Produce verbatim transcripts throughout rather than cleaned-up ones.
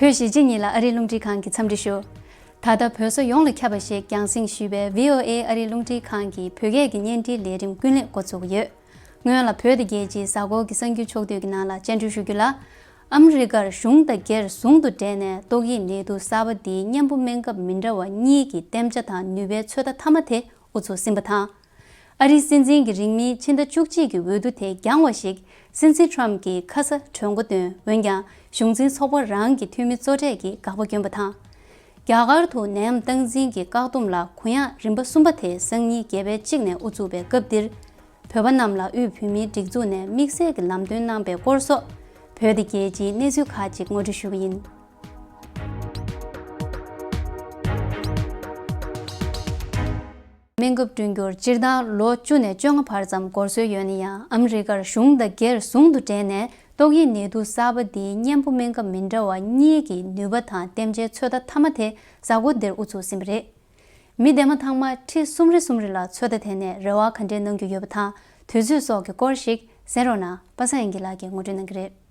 བོད་གཞིས་བྱེས་གཉིས་ལ་ཨ་རིའི་རླུང་འཕྲིན་ཁང་གིས་འཚམས་འདྲི་ཞུ། ད་ལྟ་བོད་སོ་ཡོངས་ལ་ཁྱབ་པ་ཞིག་རྒྱང་སྲིང་ཞུས་པའི་བྷི་ཨོ་ཨེ་ཨ་རིའི་རླུང་འཕྲིན་ཁང་གི་བོད་སྐད་ཀྱི་བརྙན་འཕྲིན་ལས་རིམ་ཀུན་གླེང་འགོ་ཚུགས་ཀྱི་ཡོད། སྔོན་ལ་བོད་དང་རྒྱལ་སྤྱིའི་གཟའ་འཁོར་གྱི་གསར་འགྱུར་ཕྱོགས་བསྡུས་ཀྱི་ནང་ལ་སྤྱན་འབུལ་ཞུ་རྒྱུ་ལ། ཨ་མི་རི་ཀར་གཞུང་དང་སྒེར་ཟུང་དུ་འབྲེལ་ནས་ཏོག་དབྱིབས་ནད་དུག་གསར་པ་འདིའི་གཉེན་པོ་སྨན་ཁབ་མི་འདྲ་བ་གཉིས་ཀྱི་བརྟན་འཇགས་དང་ནུས་པའི་ཚོད་ལྟ་མཐའ་མ་དེ་དབུ་ཚུགས་ཟིན་པ་དང་། ཨ་རིའི་སྲིད་འཛིན་གྱི་རིང་མིན་ཕྱི་ཟླ་བཅུ་གཅིག་གི་འོས་བསྡུ་དེ་འགྱངས་བ་ཞིག་སྲིད་འཛིན་ཊམ་གྱིས་ཁ་ས་གྲོས་འགོ་བཏོན། འོན་ཀྱང་གཞུང་འཛིན་ཚོགས་པ་རང་གི་འཐུས་མི་གཙོ་གྲས་ཀྱིས་དགག་པ་བསྐྱོན་པ་དང་། རྒྱ་གར་དུ་ནད་ཡམས་སྟངས་འཛིན་གྱི་བཀག་སྡོམ་ལ་གུ་ཡངས་རིམ་པ་གསུམ་པ་དེ་སང་ཉིན་བརྒྱད་པའི་གཅིག་ནས་དབུ་ཚུགས་པའི་སྐབས་འདིར། བོད་པ་རྣམས་ལ་དབུས་བོད་མིའི་སྒྲིག་འཛུགས་ནས་དམིགས་བསལ་གྱི་ལམ་སྟོན་གནང་པའི་སྐོར་སོགས། བོད་དང་རྒྱལ་སྤྱིའི་གནས་ཚུལ་ཁག་ཅིག་ངོ་སྤྲོད་ཞུ་གི་ཡིན། སྨན་ཁབ་བསྐྲུན་རྒྱུར་སྤྱིར་བཏང་ལོ་བཅུ་ནས་བཅོ་ལྔ་བར་ཙམ་འགོར་སྲོལ་ཡོད་ན་ཡང་། ཨ་མི་རི་ཀར་གཞུང་དང་སྒེར་ཟུང་དུ་འབྲེལ་ནས་ཏོག་དབྱིབས་ནད་དུག་གསར་པ་འདིའི་གཉེན་པོ་སྨན་ཁབ་མི་འདྲ་བ་གཉིས་ཀྱི་ནུས་པ་དང་བརྟན་འཇགས་ཚོད་ལྟ་མཐའ་མ་དེ་གཟའ་འཁོར་འདིར་དབུ་ཚུགས་ཟིན་པ་རེད། མི་སྡེ་མ་ཚང་མ་ཁྲི་གསུམ་རེ་གསུམ་རེ་ལ་ཚོད་ལྟ་དེ་ནས་རེ་བ་ག་འདྲས་གནང་རྒྱུ་ཡོད་པ་དང་། དུས་ཚོད་སོགས་ཀྱི་སྐོར་ཞིག་གསན་རོགས་གནང་། པ་སངས་དབྱངས་སྐྱིད་ལགས་ཀྱིས་ངོ་སྤྲོད་གནང་གི་རེད།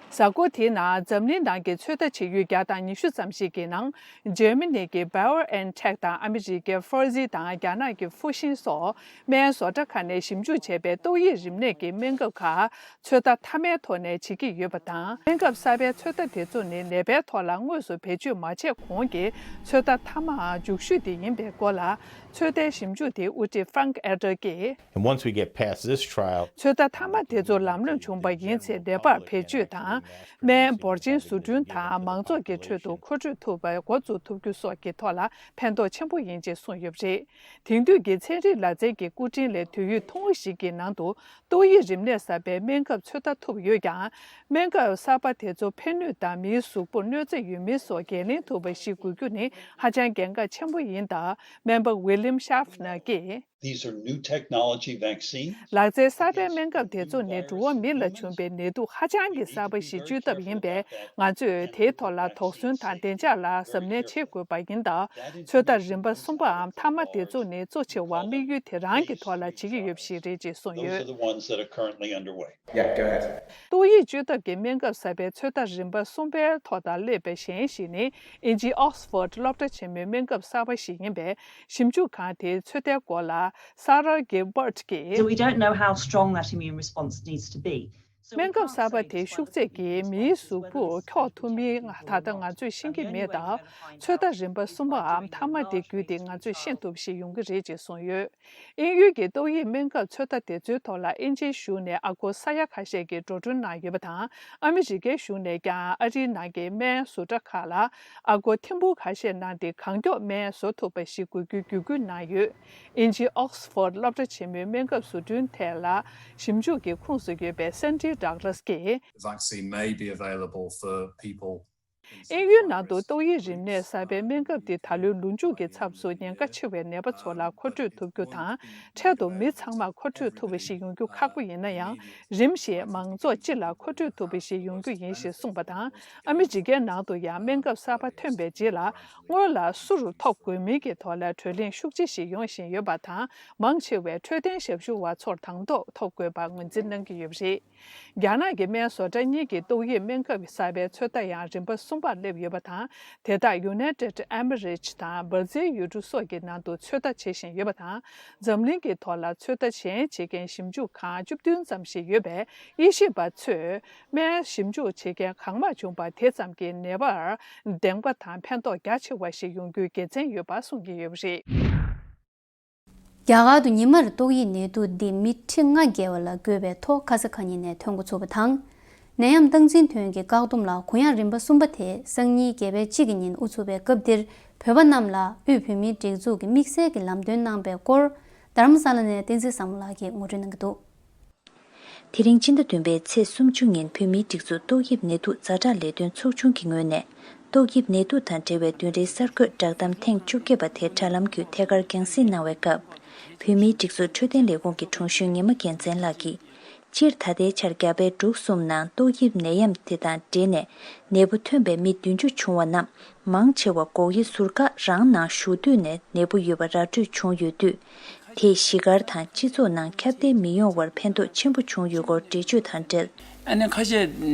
གཟའ་འཁོར་དེའི་ནང་འཛམ་གླིང་ནང་གི་ཚོད་ལྟ་བྱེད་ཡུལ་བརྒྱ་དང་ཉི་ཤུ་ཙམ་ཞིག་གི་ནང་འཇར་མ་ནི་གི་BioNTech དང་ཨ་མི་རི་ཀའི་Pfizer དང་རྒྱ་ནག་གི་Fosun སོགས་སྨན་བཟོ་གྲྭ་ཁག་ནས་ཞིབ་འཇུག་བྱས་པའི་ཏོག་དབྱིབས་རིམས་ནད་ཀྱི་སྨན་ཁབ་ཁག་ཚོད་ལྟ་མཐའ་མའི་ཐོག་ནས་བྱེད་ཀྱི་ཡོད་པ་དང་། སྨན་ཁབ་གསར་པའི་ཚོད་ལྟ་དེ་ཚོ་ནི་ནད་པའི་ཐོག་ལ་དངོས་སུ་བེད་སྤྱོད་མ་བྱས་གོང་གི་ཚོད་ལྟ་མཐའ་མའམ་མཇུག་ཤོས་དེ་ཡིན་པའི་སྐོར་ལ། ཚོད་ལྟའི་ཞིབ་འཇུག་དེའི་དབུ་ཁྲིད་Frank Eder གྱིས། And once we get past this trial, ཚོད་ལྟ་མཐའ་མ་དེ་ཚོ་ལམ་ལྷོང་བྱུང་བ་ཡིན་ཚེ། ནད་པར་བེད་སྤྱོད་དང་། སྨན་འབོར་ཆེན་བཟོ་སྐྲུན་དང་མང་ཚོགས་ཀྱི་ཁྲོད་དུ་མཁོ་སྤྲོད་ཐུབ་པ་འགོ་འཛུགས་ཐུབ་རྒྱུ་སོགས་ཀྱི་ཐོག་ལ་ཕན་ཐོགས་ཆེན་པོ་ཡིན་ཅེས་གསུངས་ཡོད་པ་རེད། དེང་དུས་ཀྱི་ཚན་རིག་ལག་རྩལ་གྱི་སྐུ་དྲིན་ལས། དུས་ཡུན་ཐུང་ངུ་ཞིག་གི་ནང་དུ་ཏོག་དབྱིབས་རིམས་ནད་གསར་པའི་སྨན་ཁབ་ཚོད་ལྟ་ཐུབ་ཡོད་ཀྱང་། སྨན་ཁབ་གསར་པ་དེ་ཚོ་ཕན་ནུས་དང་མིའི་གཟུགས་པོར་གནོད་འཚེ་ཡོད་མིན་སོགས་འགན་ལེན་ཐུབ་པ་ཞིག་དགོས་རྒྱུ་ནི་ཧ་ཅང་གལ་འགངས་ཆེན་པོ་ཡིན་སྟབས། སྨན་པ་William Schaffner གྱིས། These are new technology vaccines. ལག་རྩལ་གསར་པའི་སྨན་ཁབ་དེ་ཚོ་ནི་འགྲོ་བ་མི་ལ་བྱུང་བའི་ནད་དུག་ཧ་ཅང་གི་གསར་པ་ཞིག་བཅོས་ཐབས་ཡིན་པས། ང་ཚོས་དེའི་ཐོག་ལ་དོགས་ཟོན་དང་བདེ་འཇགས་ལ་གཟབ་ནན་བྱེད་དགོས་པ་ཡིན་སྟབས། ཚོད་ལྟ་རིམ་པ་གསུམ་པའམ་མཐའ་མ་དེ་ཚོ་ནི་གཙོ་ཆེ་བ་དམིགས་ཡུལ་དེ་རང་གི་ཐོག་ལ་བྱེད་ཀྱི་ཡོད་པ་ཞིག་རེད་ཅེས་གསུངས་ཡོད། Those are the ones that are currently underway. Yeah, go ahead. ཏོག་དབྱིབས་བཅོས་ཐབས་ཀྱི་སྨན་ཁབ་གསར་པའི་ཚོད་ལྟ་རིམ་པ་གསུམ་པའི་ཐོག་དང་སླེབས་པ་གཞན་ཞིག་ནི། དབྱིན་ཇིའི་Oxford སློབ་གྲྭ་ཆེན་མོའི་སྨན་ཁབ་གསར་པ་ཞིག་ཡིན་པས། ཞིབ་འཇུག་ཁང་དེའི་ཚོད་ལྟའི་སྐོར་ལ་Sarah Gilbert གྱིས། So we don't know how strong that immune response needs to be. སྨན་ཁབ་གསར་པ་དེ་ཤུགས་ཚད་ཀྱིས་མིའི་གཟུགས་པོ་འཁྱོག་ཐུབ་མིན་ད་ལྟ་ང་ཚོས་ཤེས་ཀྱི་མེད་སྟབས། ཚོད་ལྟ་རིམ་པ་གསུམ་པའམ་མཐའ་མ་དེ་བརྒྱུད་དེ་ང་ཚོས་ཤེས་ཐུབ་པ་ཞིག་ཡོང་གི་རེད་ཅེས་གསུངས་ཡོད། དབྱིན་ཡུལ་གྱི་ཏོག་དབྱིབས་སྨན་ཁབ་ཚོད་ལྟ་དེ་ཚོའི་ཐོག་ལ་དབྱིན་ཇིའི་གཞུང་ནས་ཨ་སྒོར་ས་ཡ་ཁ་ཤས་ཀྱིས་འགྲོ་གྲོན་གནང་ཡོད་པ་དང་། ཨ་མི་རི་ཀའི་གཞུང་ནས་ཀྱང་ཨ་རིའི་ནང་གི་སྨན་བཟོ་གྲྭ་ཁག་ལ་ཨ་སྒོར་ཐེར་འབུམ་ཁ་ཤས་གནང་སྟེ། གང་མགྱོགས་སྨན་བཟོ་ཐུབ་པ་ཞིག་དགོས་རྒྱུའི་བརྒྱུད་སྐུལ་གནང་ཡོད། དབྱིན་ཇིའི་Oxford སློབ་གྲྭ་ཆེན་མོའི་སྨན་ཁབ་བཟོ་སྐྲུན་ཐད་ལ་ཞིབ་འཇུག་གི་ཁོངས་སུ་ཡོད་པའི་Sandy Douglas གྱིས། The vaccine may be available for people དབྱིན་ཡུལ་ནང་དུ་ཏོག་དབྱིབས་རིམས་ནད་གསར་པའི་སྨན་ཁབ་འདི་ད་ལོའི་ལོ་མཇུག་གི་ཚབས་སུ་ཉེན་ཁ་ཆེ་བའི་ནད་པ་ཚོ་ལ་མཁོ་སྤྲོད་ཐུབ་རྒྱུ་དང་། འཕྲལ་དུ་མི་ཚང་མར་མཁོ་སྤྲོད་ཐུབ་པ་ཞིག་ཡོང་རྒྱུ་ཁག་པོ་ཡིན་ན་ཡང་། རིམ་བཞིན་མང་ཚོགས་སྤྱི་ལ་མཁོ་སྤྲོད་ཐུབ་པ་ཞིག་ཡོང་རྒྱུ་ཡིན་ཞེས་གསུངས་པ་དང་། ཨ་མི་རི་ཀའི་ནང་དུ་ཡང་སྨན་ཁབ་གསར་པ་ཐོན་པའི་རྗེས་ལ། སྔོན་ལ་སུ་རུ་ཐོབ་དགོས་མིན་གྱི་ཐོག་ལ་བགྲོ་གླེང་ཤུགས་ཆེ་ཞིག་ཡོང་བཞིན་ཡོད་པ་དང་། མང་ཆེ་བས་འཕྲོད་བསྟེན་ཞབས་ཞུ་བ་ཚོར་དང་ཐོག་ཐོབ་དགོས་པར་ངོས་འཛིན་གནང་གི་ཡོད་པ་རེད། རྒྱ་ནག་གི་སྨན་བཟོ་གྲྭ་གཉིས་ཀྱིས་ཏོག་དབྱིབས་སྨན་ཁབ་གསར་པའི་ཚོད་ལྟ་ཡང་རིམ་པ་གསུམ་པར་སླེབས་ཡོད་པ་དང་། དེ་དག་United Emirates དང་Brazil ཡུལ་གྲུ་སོགས་ཀྱི་ནང་དུ་ཚོད་ལྟ་བྱེད་བཞིན་ཡོད་པ་དང་། འཛམ་གླིང་གི་ཐོག་ལ་ཚོད་ལྟ་གཞན་བྱེད་མཁན་ཞིབ་འཇུག་ཁང་བཅུ་བདུན་ཙམ་ཞིག་ཡོད་པས། དབྱེ་ཞིབ་པ་ཚོས་སྨན་ཞིབ་འཇུག་བྱེད་མཁན་གང་མང་བྱུང་བ་དེ་ཙམ་གྱིས་ནད་པར་བདེན་པ་དང་ཕན་ཐོགས་རྒྱ་ཆེ་བ་ཞིག་ཡོང་རྒྱུའི་དགེ་མཚན་ཡོད་པ་གསུང་གི་ཡོད་པ་རེད། རྒྱ་གར་དུ་ཉི་མར་ཏོག་དབྱིབས་ནད་དུག་འདི་མི་ཁྲི་ལྔ་བརྒལ་བ་ལ་འགོས་པའི་ཐོག་ཁ་ས་ཁ་ཉིན་ནས་ཐོན་འགོ་ཚུགས་པ་དང་། ནད་ཡམས་སྟངས་འཛིན་ཐོན་གྱི་བཀག་སྡོམ་ལ་གུ་ཡངས་རིམ་པ་གསུམ་པ་དེ་སང་ཉིན་བརྒྱད་པའི་གཅིག་གི་ཉིན་དབུ་ཚུགས་པའི་སྐབས་འདིར། བོད་པ་རྣམས་ལ་དབུས་བོད་མིའི་སྒྲིག་འཛུགས་ཀྱིས་དམིགས་བསལ་གྱི་ལམ་སྟོན་གནང་པའི་སྐོར། རྡ་རམ་ས་ལ་ནས་བསྟན་འཛིན་བཟང་མོ་ལགས་ཀྱིས་ངོ་སྤྲོད་གནང་གི་འདུག། དེ་རིང་སྤྱི་ཟླ་བདུན་པའི་ཚེས་སུམ་ཅུ་ཉིན་བོད་མིའི་སྒྲིག་འཛུགས་ཏོག་དབྱིབས་ནད་དུག་ཛ་དྲག་ལས་དོན་ཚོགས་ཆུང་གི་ངོས་ནས། ཏོག་དབྱིབས་ནད་དུག་དང་འབྲེལ་བའི་བདུན་རེའི་གསར་འགོད་བསྒྲགས་གཏམ་ཐེངས་བཅོ་བརྒྱད་པ་དེ་དྲ་ལམ་བརྒྱུད་ཐད་ཀར་རྒྱང་སྲིང་གནང་བའི་སྐབས། བོད་མིའི་སྒྲིག་འཛུགས་འཕྲོད་བསྟེན་ལས་ཁུངས་ཀྱི་དྲུང་གཞོན་ཉི་མ་རྒྱལ་མཚན་ལགས་ཀྱིས། སྤྱིར་ད་ལྟའི་ཆར་རྒྱ་བལ་འབྲུག་གསུམ་ནང་ཏོག་དབྱིབས་ནད་ཡམས་དེ་དང་འབྲེལ་ནས་ནད་འབུ་ཐོན་པའི་མི་བདུན་ཅུ་བྱུང་བ་རྣམས། མང་ཆེ་བ་སྒོ་དབྱེ་ཟུར་བཀག་རང་ནང་བཞུགས་དུས་ནས་ནད་འབུ་ཡོད་པ་ར་སྤྲོད་བྱུང་ཡོད་དུས། དེས་གཞིས་སྒར་དང་སྤྱི་ཚོགས་ནང་ཁྱབ་གདལ་མི་ཡོང་བར་ཕན་ཐོགས་ཆེན་པོ་བྱུང་ཡོད་སྐོར་འགྲེལ་བརྗོད་དང་འབྲེལ། ཨ་ནི་ཁ་ཤས་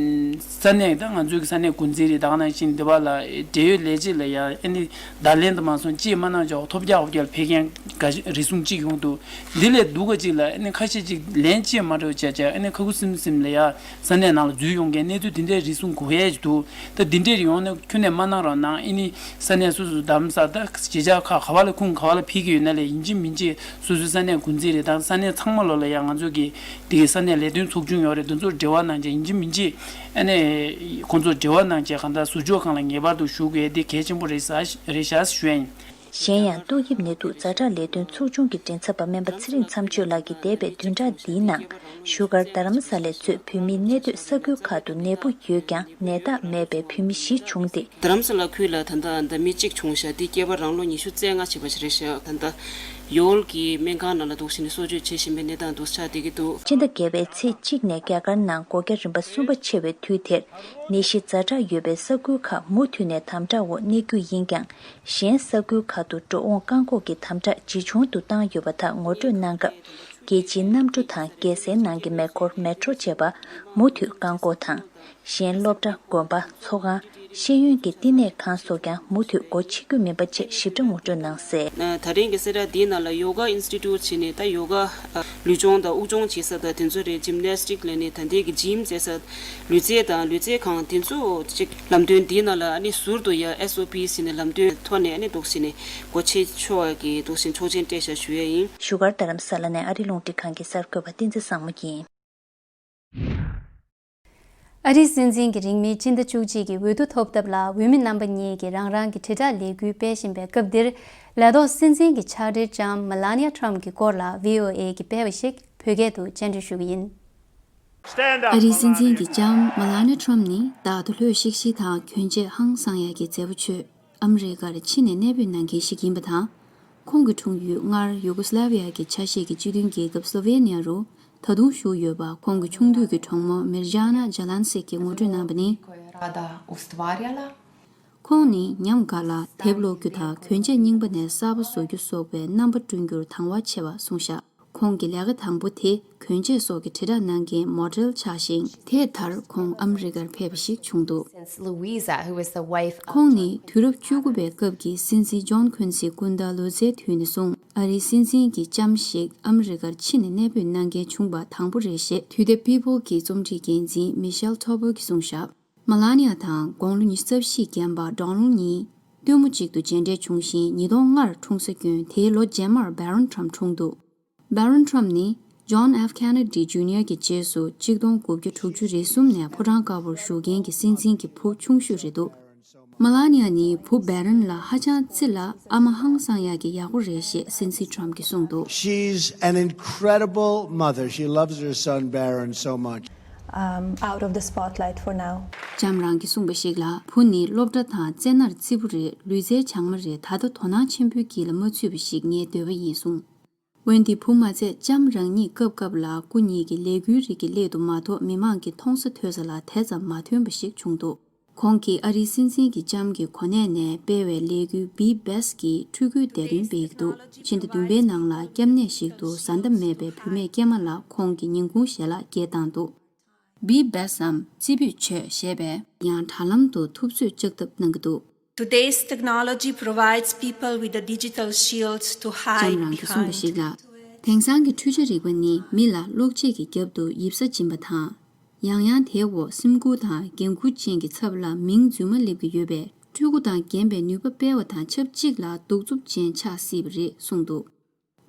ས་གནས་ད་ང་ཚོའི་ས་གནས་འགོ་འཛིན་རེད། ད་ག་ནང་བཞིན་འདི་བ་ལ་འབྲེལ་ཡོད་ལས་བྱེད་ལ་ཡང་ཨ་ནི་བརྡ་ལན་དུ་མ་སོང་ཅིས་མ་གནང་ཅོག་ཐོབ་རྒྱག་ཧོབ་རྒྱག་ལ་ཕེབས་མཁན་འགའ་ཞིག་རེ་ཟུང་ཅིག་ཡོང་འདུག་འདི་ལས་སྡུག་ག་ཅིག་ལ་ཨ་ནི་ཁ་ཤས་ཅིག་ལན་ཅིས་མ་སྤྲོད་བྱས་བྱས་ཨ་ནི་ཁ་ཁུ་སིམ་སིམ་ལ་ཡ་ས་གནས་ནང་ལ་འཛུལ་ཡོང་མཁན་གནས་ཚུལ་དེ་འདྲའི་རེ་ཟུང་གོ་ཡས་ཅིག་འདུག་ད་འདི་འདྲའི་ཡོང་ན་ཁྱོན་ནས་མ་གནང་རོགས་གནང་། ཨ་ནི་ས་གནས་སོ་སོ་རྡ་རམ་ས་ད་གཞིས་ཆགས་ཁག་ག་བ་ལ་ཁུངས་ག་བ་ལ་ཕེབས་ཀྱི་ཡོད་ན་ལས་ཡིན་གཅིག་མིན་གཅིག་སོ་སོའི་ས་གནས་འགོ་འཛིན་རེད་དང་ས་གནས་ཚང་མ་ལོ་ལ་ཡང་ང་ཚོ་གི་དེ་གི་ས་གནས་ལས་དོན་ཚོགས་ཆུང་ཡོད་རེད། དེ་ཚོར་འབྲེལ་བ་གནང་བྱས་ཡིན་གཅིག་མིན་གཅིག་ཨ་ནི་ཁོང་ཚོར་འབྲེལ་བ་གནང་བྱས་གང་ལྟར་ཟུར་འཇོག་ཁང་ལ་ངེས་པར་དུ་ཞུགས་དགོས་དེ་གལ་ཆེན་པོ་རེད་ས་རེད་ཤག་ཞུ་ཡ་ཡིན། གཞན་ཡང་ཏོག་དབྱིབས་ནད་དུག་ཛ་དྲག་ལས་དོན་ཚོགས་ཆུང་གི་མགྲིན་ཚབ་པ་སྨན་པ་ཚེ་རིང་མཚམས་གཅོད་ལགས་ཀྱིས་འདས་པའི་བདུན་ཕྲག་འདིའི་ནང་བཞུགས་སྒར་རྡ་རམ་ས་ལས་གཙོས་བོད་མིའི་གནས་སྡོད་ས་ཁུལ་ཁག་ཏུ་ནད་འབུ་ཡོད་ཀྱང་ནད་རྟགས་མེད་པའི་བོད་མི་བཞི་བྱུང་སྟེ། རྡ་རམ་ས་ལ་ཁུལ་ལ་ད་ལྟ་ད་མི་གཅིག་བྱུང་ཤག་འདི་སྐྱེས་པ་རང་ལོ་ཉི་ཤུ་རྩ་ལྔ་བྱས་པ་ཞིག་རེད་ཤག་ད་ལྟ་ཡོལ་གྱི་སྨན་ཁང་ནང་ལ་འདུག་བྱས་ནས་གསོ་བཅོས་བྱེད་བཞིན་པའི་གནས་སྟངས་འདུག་ཆགས་བསྡད་ཀྱི་འདུག་ཕྱི་ཟླ་བརྒྱད་པའི་ཚེས་གཅིག་ནས་རྒྱ་གར་ནང་སྒོ་རྒྱ་རིམ་པ་གསུམ་པ་ཆེ་བའི་དུས་དེར་ནད་གཞི་ཛ་དྲག་ཡོད་པའི་ས་ཁུལ་ཁག་མུ་མཐུད་ནས་དམ་དྲག་འོག་གནས་རྒྱུ་ཡིན་ཀྱང་། གཞན་ས་ཁུལ་ཁག་ཏུ་འགྲོ་འོང་བཀག་འགོག་གི་དམ་དྲག་ཇེ་ཆུང་དུ་བཏང་ཡོད་པ་དག་ངོ་སྤྲོད་གནང་སྐབས། རྒྱལ་སྤྱིའི་གནམ་གྲུ་དང་རྒྱལ་སའི་ནང་གི་མེ་འཁོར་མེ་ཊྲོ་བཅས་པ་མུ་མཐུད་བཀག་འགོག་དང་། གཞན་སློབ་གྲྭ། དགོན་པ། ཚོགས་ཁང་། ཤེས་ཡོན་གྱི་བསྟི་གནས་ཁང་སོགས་ཀྱང་མུ་མཐུད་སྒོ་ཕྱེ་རྒྱུ་མིན་པ་བཅས་ཞིབ་ཕྲ་ངོ་སྤྲོད་གནང་གསལ། ད་རིང་གི་གསལ་བསྒྲགས་འདིའི་ནང་ལ་ཡོ་ག་ཨིན་སི་ཊི་ཊུཊ་བྱས་ནས་ད་ཡོ་ག་ལུས་སྦྱོང་དང་དབུགས་སྦྱོང་བྱེད་ས་དང་དེ་ཚོ་རེད། ཇིམ་ནེ་སི་ཊིག་ལབ་ནས་ད་ལྟའི་གི་ཇིམ་ཟེར་ས། ལུས་རྩལ་དང་ལུས་རྩལ་ཁང་དེ་ཚོ་ཅིག་ལམ་སྟོན་འདིའི་ནང་ལ་ཨ་ནི་ཟུར་དུ་ཡ་ཨེས་ཨོ་པི་ཟེར་ནས་ལམ་སྟོན་ཐོག་ནས་ཨ་ནི་འདུག་ཟེར་ནས་སྒོ་ཕྱེ་ཆོག་གི་འདུག་ཟེར་ཆོག་མཆན་སྤྲད་བཞག་ཞུ་ཡ་ཡིན། བཞུགས་སྒར་རྡ་རམ་ས་ལ་ནས་ཨ་རི་རླུང་འཕྲིན་ཁང་གི་གསར་འགོད་པ་བསྟན་འཛིན་བཟང་མོ་ཡིན། ཨ་རིའི་སྲིད་འཛིན་གྱི་རིང་མིན་སྤྱི་ཟླ་བཅུ་གཅིག་གི་འོས་བསྡུ་ཐོབ་ཐབས་ལ་འོས་མི་རྣམ་པ་གཉིས་ཀྱིས་རང་རང་གི་དྲིལ་བསྒྲགས་ལས་འགུལ་སྤེལ་བཞིན་པའི་སྐབས་འདིར། ལས་ཐོག་སྲིད་འཛིན་གྱི་ཕྱག་སྦྲེལ་ལྕམ་མེ་ལ་ནི་ཡ་ཊམ་གྱི་སྐོར་ལ་བྷི་ཨོ་ཨེ་གིས་སྤེལ་བ་ཞིག་བོད་སྐད་དུ་བཅར་འདྲི་ཞུ་གི་ཡིན། ཨ་རིའི་སྲིད་འཛིན་གྱི་ལྕམ་མེ་ལ་ནི་ཡ་ཊམ་ནི་རྟག་ཏུ་ལྷོད་ཤིག་ཤིག་དང་གྱོན་ཆས་ཧང་སང་ཡག་གི་མཛེས་པོ་ཆོས། ཨ་མི་རི་ཀར་ཕྱི་ནས་གནས་སྤོས་གནང་མཁན་ཞིག་ཡིན་པ་དང་། ཁོང་གི་འཁྲུངས་ཡུལ་སྔར་ཡུ་གོ་སི་ལ་བི་ཡ་གི་ཆ་ཤས་ཀྱི་སྤྱི་མཐུན་རྒྱལ་ཁབ་སློ་ཝེ་ནི་ཡ་རུ་ད་དུང་བཞུགས་ཡོད་པ། ཁོང་གི་ཆུང་དུས་ཀྱི་གྲོགས་མོ་མིར་ཇཱ་ན་ཇཱ་ལན་སིག་གིས་ངོ་སྤྲོད་གནང་པ་ནི། Rada ustvarjala. ཁོང་ནི་ཉམས་དགའ་ལ་དེབ་ཀློག་རྒྱུ་དང་གྱོན་ཆས་རྙིང་པ་ནས་གསར་པ་བཟོ་རྒྱུ་སོགས་པའི་རྣམ་པ་བསྐྲུན་རྒྱུར་དང་བ་ཆེ་བ་གསུངས་ཤག་ཁོང་གི་ལས་ཀ་དང་པོ་དེ་གྱོན་ཆས་སོགས་ཀྱི་དྲིལ་བསྒྲགས་གནང་མཁན་མོ་ཌེལ་ཆགས་ཤིང་། དེ་མཐར་ཁོང་ཨ་མི་རི་ཀར་ཕེབས་པ་ཞིག་བྱུང་འདུག Since Louisa, who is the wife of ཁོང་ནི་དུས་རབས་བཅུ་དགུ་པའི་སྐབས་ཀྱི་སྲིད་འཛིན་ཇོན་ཁུན་སི་སྐུ་ཟླ་ལོ་ཙཱའི་དུས་ནས་བཟུང་ཨ་རིའི་སྲིད་འཛིན་གྱི་ལྕམ་ཞིག་ཨ་མི་རི་ཀར་ཕྱི་ནས་གནས་སྤོས་གནང་མཁན་བྱུང་པ་དང་པོ་རེད་ཞེས་དུས་དེབ་People གྱི་རྩོམ་སྒྲིག་འགན་འཛིན་མི་ཤེལ་ཐོ་བོ་གིས་གསུངས་ཤག་མ་ལ་ནི་ཡ་དང་དགུང་ལོ་ཉི་ཤུ་རྩ་བཞི་རྐྱེན་པ་ཌོ་ནལ་གཉིས་སྟོན་མོ་གཅིག་ཏུ་མཇལ་འཕྲད་བྱུང་ཞིང་ཉིས་སྟོང་ལྔར་འཁྲུངས་ས་བསྐྱོན། དེའི་ལོ་རྗེས་མར་བྷ་རོན་ཊམ་འཁྲུངས་འདུག་བྷ་རོན་ཊམ་ནི་ཇོན་ཨེཕ་ཁེ་ནེ་ཌི་ཇུ་ནི་ཡར་གྱི་རྗེས་སུ་གཅིག་སྟོང་དགུ་བརྒྱ་དྲུག་ཅུ་རེ་གསུམ་ནས་ཕོ་བྲང་དཀར་པོར་བཞུགས་མཁན་གྱི་སྲིད་འཛིན་གྱི་བུ་ཆུང་ཤོས་རེད་འདུག་མ་ལ་ནི་ཡ་ནི་བུ་བྷ་རོན་ལ་ཧ་ཅང་བརྩི་ལ་ཨ་མ་ཧང་སང་ཡག་གི་ཡག་པོ་རེད་ཞེས་སྲིད་འཛིན་ཊམ་གྱིས་གསུངས་འདུག She's an incredible mother. She loves her son Barron so much. Um, out of the spotlight for now. ལྕམ་རང་གིས་གསུངས་པ་ཞིག་ལ། བུ་ནི་སློབ་གྲྭ་དང་རྩེད་ནར་བརྩི་པོ་རེད། ལུས་རྩལ་སྦྱང་མ་རེད། ད་ལྟ་དོ་སྣང་ཆེན་པོའི་དཀྱིལ་ལ་མ་ཚུད་པ་ཞིག་ངའི་འདོད་པ་ཡིན་གསུངས། འོན་ཏེ་བུ་མ་ཚད་ལྕམ་རང་ཉིད་སྐབས་སྐབས་ལ་སྐུ་ཉིད་ཀྱི་ལས་འགུལ་རིགས་ཀྱི་སླད་དུ་མ་གཏོགས་མི་མང་གི་མཐོང་ས་ཐོས་ས་ལ་དེ་ཙམ་མ་ཐོན་པ་ཞིག་བྱུང་འདུག་ཁོང་གིས་ཨ་རིའི་སྲིད་འཛིན་གྱི་ལྕམ་གྱི་གོ་གནས་ནས་སྤེལ་བའི་ལས་འགུལ་Be Best གྱི་ཕྲུ་གུའི་བརྡ་དོན་སྤེལ་གྱི་འདུག་ཕྱི་ཟླ་བདུན་པའི་ནང་ལ་སྐྱབས་གནས་ཤིག་ཏུ་བཟའ་ཟླ་མེད་པའི་བུད་མེད་སྐྱེས་མ་ལ་ཁོང་གིས་ཉིན་གུང་ཞལ་ལག་འཁྱེར་བཏང་འདུག Be Best འམ་རྩེ་ཕུད་མཆོད་ཞེས་པས་ཡང་དྲ་ལམ་དུ་ཐུབ་ཚོད་ལྕགས་ཐབ་གནང་གི་འདུག Today's technology provides people with a digital shield to hide behind. ལྕམ་རང་གིས་གསུངས་པ་ཞིག་ལ། དེང་སང་གི་འཕྲུལ་ཆ་རིག་པ་ནི་མི་ལ་གློག་ཆས་ཀྱི་རྒྱབ་ཏུ་ཡིབ་ས་སྦྱིན་པ་དང་། ཡང་ཡང་དེའི་འོག་སེམས་ཁུར་དང་འགན་འཁུར་ཅན་གྱི་ཚབ་ལ་མིང་རྫུན་མ་སླེབས་ཀྱི་ཡོད་པས། སྤྲུལ་སྐུ་དང་རྒན་པའི་ནུས་པ་སྤེལ་བ་དང་ཆབས་ཅིག་ལ་གདུག་རྩུབ་ཅན་ཆགས་སྲིད་པ་རེད་གསུངས་འདུག་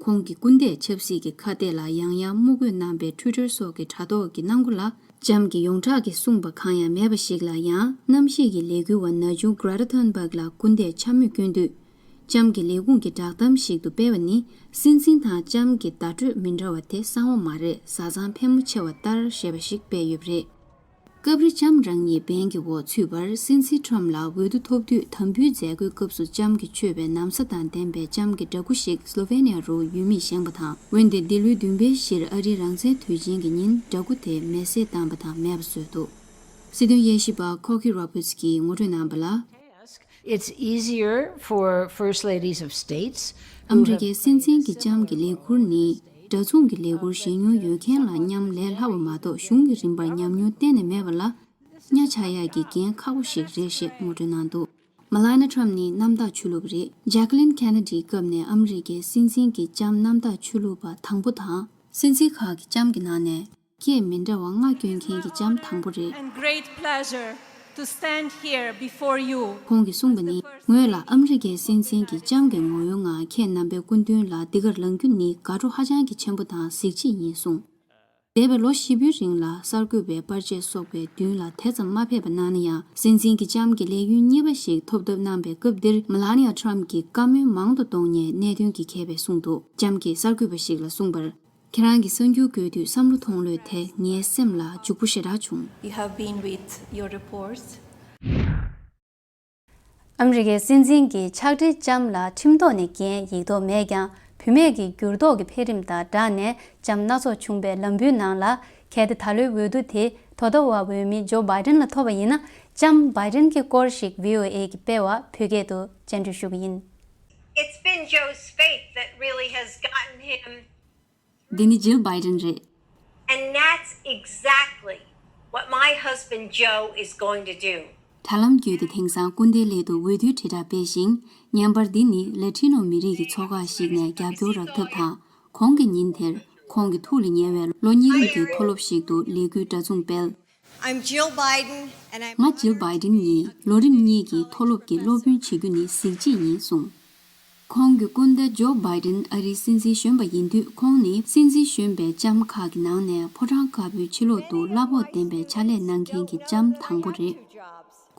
ཁོང་གི་སྐུ་ཟླས་ཆབ་སྲིད་ཀྱི་ཁ་གཏད་ལ་ཡང་ཡང་དམུ་རྒོལ་གནང་པའི་Twitter སོགས་ཀྱི་དྲ་ཐོག་གི་གནང་སྒོ་ལ། ལྕམ་གྱིས་ཡོངས་གྲགས་ཀྱིས་གསུངས་པ་གང་ཡང་མེད་པ་ཞིག་ལ་ཡང་། གནམ་གཤིས་ཀྱི་ལས་འགུལ་བ་ན་ཆུང་Greta Thunberg ལ་སྐུ་ཟླས་འཕྱ་སྨོད་སྐྱོན་དུས། ལྕམ་གྱི་ལས་ཁུངས་ཀྱི་བསྒྲགས་གཏམ་ཞིག་ཏུ་སྤེལ་བ་ནི། སྲིད་འཛིན་དང་ལྕམ་གྱི་བརྡ་སྤྲོད་མི་འདྲ་བ་དེ་གསང་བ་མ་རེད། བཟའ་ཚང་ཕལ་མོ་ཆེ་བ་ལྟར་ཞེས་པ་ཞིག་སྤེལ་ཡོད་པ་རེད། སྐབས་རེ་ལྕམ་རང་ཉིད་འབེན་གྱི་འོག་ཚུད་པར། སྲིད་འཛིན་ཊམ་ལ་འོས་བསྡུ་ཐོབ་དུས་དམ་འབུལ་མཛད་སྒོའི་སྐབས་སུ་ལྕམ་གྱིས་མཆོད་པའི་ན་བཟའ་དང་ལྡན་པའི་ལྕམ་གྱི་འདྲ་སྐུ་ཞིག་སློ་ཝེ་ནི་ཡ་རུ་ཡུལ་མིས་བཞེངས་པ་དང་། འོན་ཏེ་འདི་ལོའི་བདུན་པའི་གཞིར་ཨ་རིའི་རང་བཙན་དུས་ཆེན་གྱི་ཉིན་འདྲ་སྐུ་དེ་མེ་བསྲེགས་བཏང་པ་དང་མེད་པ་བཟོས་འདུག་སྲིད་དོན་དབྱེ་ཞིབ་པ་Cokie Roberts གྱིས་ངོ་སྤྲོད་གནང་པ་ལ། It's easier for first ladies of states ཨ་མི་རི་ཀའི་སྲིད་འཛིན་གྱི་ལྕམ་གྱི་ལས་ཁུར་ནི། འདྲ་མཚུངས་ཀྱི་ལས་འཁུར་བཞེས་མྱོང་ཡོད་མཁན་ལ་མཉམ་ལས་སླ་བ་མ་གཏོགས་གཞུང་གི་རིམ་པར་ཉམས་མྱོང་གཏན་ནས་མེད་པ་ལ། གཉའ་ཆག་ཡག་གི་འགན་ཁག་པོ་ཞིག་རེད་ཞེས་ངོ་སྤྲོད་གནང་འདུག་མ་ལ་ནི་ཁྲམ་ནི་གནམ་བདག་ཆོས་ལུགས་རེད། ཇེ་ཀ་ལིན་ཁེ་ན་ཌིའི་སྐབས་ནས་ཨ་མི་རི་ཀའི་སྲིད་འཛིན་གྱི་ལྕམ་གནམ་བདག་ཆོས་ལུགས་པ་དང་པོ་དང་། སྲིད་འཛིན་ཁག་གི་ལྕམ་གྱི་ནང་ནས་སྐད་མི་འདྲ་བ་ལྔ་སྐྱོན་མཁན་གྱི་ལྕམ་དང་པོ་རེད། And great pleasure to stand here before you. ཁོང་གིས་གསུངས་པ་ནི། ངོས་ལ་ཨ་མི་རི་ཀའི་སྲིད་འཛིན་གྱི་ལྕམ་གྱི་ངོ་ཡོང་ངང་ཁྱེད་རྣམ་པའི་སྐུ་མདུན་ལ་འདི་གར་ལངས་རྒྱུ་ནི་དགའ་སྤྲོ་ཧ་ཅང་གི་ཆེན་པོ་དང་གཟི་བརྗིད་ཡིན་གསུངས། འདས་པའི་ལོ་བཞི་པོའི་རིང་ལ་གསར་འགོད་པའི་པར་ཆས་སོགས་པའི་མདུན་ལ་དེ་ཙམ་མ་ཕེབས་པ་གནང་ན་ཡང་། སྲིད་འཛིན་གྱི་ལྕམ་གྱི་ལས་ཡུན་གཉིས་པ་ཞིག་ཐོབ་ཐབས་གནང་པའི་སྐབས་འདིར། མེ་ལ་ནི་ཡ་ཁྲམ་གྱིས་བཀའ་མོལ་མང་དུ་གཏོང་མཁན་གནད་དོན་གྱི་མཁས་པས་གསུངས་འདུག་ལྕམ་གྱིས་གསར་འགོད་པ་ཞིག་ལ་གསུངས་པར། ཁྱེད་རང་གི་གསར་འགྱུར་བཀོད་དུས་བསམ་བློ་གཏོང་ལོས་དེ་ངའི་སེམས་ལ་འཇུག་པོ་ཞེ་དྲག་བྱུང་། You have been with your reports. ཨ་མི་རི་ཀའི་སྲིད་འཛིན་གྱི་ཕྱག་སྦྲེལ་ལྕམ་ལ་ཁྲིམས་ཐོག་ནས་འགན་ཡིག་ཐོག་མེད་ཀྱང་། བུད་མེད་ཀྱི་འགྱུར་ལྡོག་གི་འཕེལ་རིམ་དང་སྦྲགས་ནས་ལྕམ་སྣ་ཚོགས་བྱུང་པའི་ལམ་བུའི་ནང་ལ། གལ་ཏེ་ད་ལོའི་འོས་བསྡུ་དེ་དོ་ཟླ་བ་འོས་མི་ཇོ་བྷའི་ཌེན་ལ་ཐོབ་པ་ཡིན་ན། ལྕམ་བྷའི་ཌེན་གྱི་སྐོར་ཞིག་བྷི་ཨོ་ཨེ་གི་སྤེལ་བ་བོད་སྐད་དུ་སྤྱན་འབུལ་ཞུ་གི་ཡིན། It's been Joe's faith that really has gotten him འདི་ནི་ཇིལ་བྷའི་ཌེན་རེད། And that's exactly what my husband Joe is going to do. དྲ་ལམ་བརྒྱུད་དེ་དེང་སང་སྐུ་ཟླའི་སླད་དུ་འོས་བསྡུའི་དྲིལ་བསྒྲགས་སྤེལ་ཞིང་། བརྙན་པར་འདི་ནི་ལ་ཊི་ནོ་མི་རིགས་ཀྱི་ཚོགས་ཁག་ཞིག་ནས་རྒྱབ་སྐྱོར་རག་ཐབས་དང་། གོང་གི་ཉིན་དེར་ཁོང་གི་ཐུགས་ལ་ཉེ་བའི་ལོ་གཉིས་རིང་གི་མཐོ་སློབ་ཞིག་ཏུ་ལས་འགུལ་འདྲ་མཚུངས་སྤེལ། I'm Jill Biden, and I'm ང་ཇིལ་བྷའི་ཌེན་ཡིན། ལོ་རིམ་གཉིས་ཀྱི་མཐོ་སློབ་ཀྱི་སློབ་དཔོན་བྱེད་རྒྱུ་ནི་གཟི་བརྗིད་ཡིན་གསུངས། ཁོང་གི་སྐུ་ཟླ་ཇོ་བྷའི་ཌེན་ཨ་རིའི་སྲིད་འཛིན་གཞོན་པ་ཡིན་དུས། ཁོང་ནི་སྲིད་འཛིན་གཞོན་པའི་ལྕམ་ཁག་གི་ནང་ནས་ཕོ་བྲང་དཀར་པོའི་ཕྱི་ལོགས་ཏུ་གླ་ཕོགས་ལྡན་པའི་ཕྱག་ལས་གནང་མཁན་གྱི་ལྕམ་དང་པོ་རེད།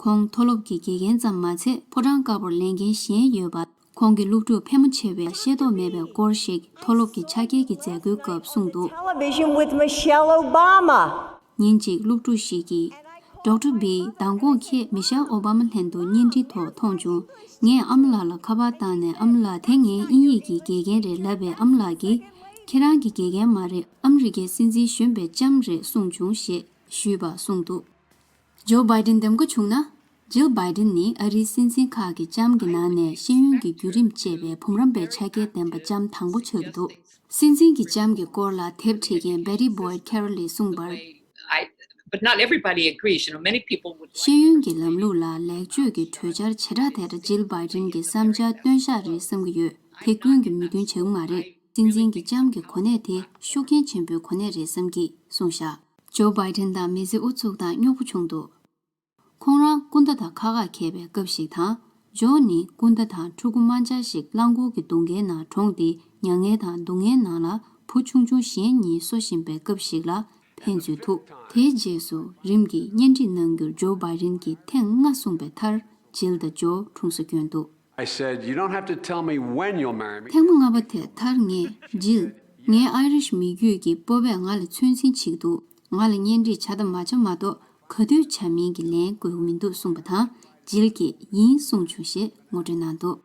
ཁོང་མཐོ་སློབ་ཀྱི་དགེ་རྒན་ཙམ་མ་ཚད། ཕོ་བྲང་དཀར་པོར་ལས་འགན་གཞན་ཡོད་པ། ཁོང་གི་སློབ་ཕྲུག་ཕལ་མོ་ཆེ་བས་ཤེས་རྟོགས་མེད་པའི་སྐོར་ཞིག་མཐོ་སློབ་ཀྱི་ཕྱག་འཁྱེར་གྱི་མཛད་སྒོའི་སྐབས་གསུངས་འདུག Television with Michelle Obama. ཉིན་གཅིག་སློབ་ཕྲུག་ཞིག་གིས། ཌོག་ཊར་བྷི། མདང་དགོང་ཁྱེད་མི་ཤེལ་ཨོ་བྷ་མ་ལྷན་དུ་བརྙན་འཕྲིན་ཐོག་མཐོང་བྱུང་། ངས་ཨ་མ་ལགས་ལ་ཁ་པར་བཏང་ནས། ཨ་མ་ལགས། དེ་ངའི་དབྱིན་ཡིག་གི་དགེ་རྒན་རེད་ལབ་པས། ཨ་མ་ལགས་ཀྱིས། ཁྱེད་རང་གི་དགེ་རྒན་མ་རེད། ཨ་མི་རི་ཀའི་སྲིད་འཛིན་གཞོན་པའི་ལྕམ་རེད་གསུངས་བྱུང་ཞེས་ཞུས་པ་གསུངས་འདུག་ཇོ་བྷའི་ཌེན་འདེམས་བསྐོ་བྱུང་ན། ཇིལ་བྷའི་ཌེན་ནི་ཨ་རིའི་སྲིད་འཛིན་ཁག་གི་ལྕམ་གྱི་ནང་ནས་ཤེས་ཡོན་གྱི་བརྒྱུད་རིམ་བཅད་པའི་བུམ་རམས་པའི་ཕྱག་འཁྱེར་ལྡན་པ་ལྕམ་དང་པོ་ཆགས་ཀྱི་འདུག་སྲིད་འཛིན་གྱི་ལྕམ་གྱི་སྐོར་ལ་དེབ་ཁྲིད་མཁན་Betty Boyd Carroll ལས་གསུངས་པར། I, but not everybody agrees. You know, many people would ཤེས་ཡོན་གྱི་ལམ་ལུགས་ལ་ལེགས་བཅོས་ཀྱི་གྲོས་འཆར་བྱེ་བྲག་དེར་ཇིལ་བྷའི་ཌེན་གྱི་བསམ་འཆར་བཏོན་ཤག་རེད་བསམ་གྱི་ཡོད། དེ་ཀུན་གྱིས་མོས་མཐུན་བྱེད་ཀྱི་མ་རེད། སྲིད་འཛིན་གྱི་ལྕམ་གྱི་གོ་གནས་དེ་ཤུགས་རྐྱེན་ཆེན་པོའི་གོ་གནས་རེད་བསམ་གྱིས་གསུངས་ཤག་ཇོ་བྷའི་ཌེན་དང་མི་ཚེ་ཨུ་ཚུགས་དང་རྙོག་པོ་བྱུང་འདུག་ཁོང་རང་སྐུ་ཟླ་དང་ཁ་ཁ་འཁྱེར་བའི་སྐབས་ཤིག་དང་། ཇོ་ནི་སྐུ་ཟླ་དང་ཕྲུ་གུ་དམར་འབྱར་ཞིག་རླངས་འཁོར་གྱི་སྡུག་བསྔལ་ནང་གྲོངས་ཏེ། མྱ་ངན་དང་སྡུག་བསྔལ་ནང་ལ་བུ་ཆུང་ཆུང་གཞན་གཉིས་གསོ་བཞིན་པའི་སྐབས་ཤིག་ལ་ཕན་ཚུན་ཐུག་དེའི་རྗེས་སུ་རིམ་གྱིས་གཉེན་སྒྲིག་གནང་རྒྱུར་ཇོ་བྷའི་ཌེན་གྱིས་ཐེངས་ལྔ་གསུངས་པའི་མཐར། ཇིལ་དང་ཇོ་གྲོངས་སུ་བསྐྱོན་འདུག I said, "You don't have to tell me when you'll marry me." ཐེངས་མ་ལྔ་པ་དེ་མཐར་ངས། ཇིལ། ངའི་ཨའི་རིཤ་མི་རྒྱུད་ཀྱི་སྤོབས་པས་ང་ལ་ཚོད་འཛིན་བྱེད་ཀྱི་འདུག་ང་ལ་གཉེན་སྒྲིག་བྱ་དང་མ་བྱ་མ་གཏོགས། ག་དུས་བྱ་མིན་གྱི་ལན་དགོས་ཀྱི་མི་འདུག་གསུངས་པ་དང་། ཇིལ་གྱིས་ཡིན་གསུངས་བྱུང་ཞེས་ངོ་སྤྲོད་གནང་འདུག་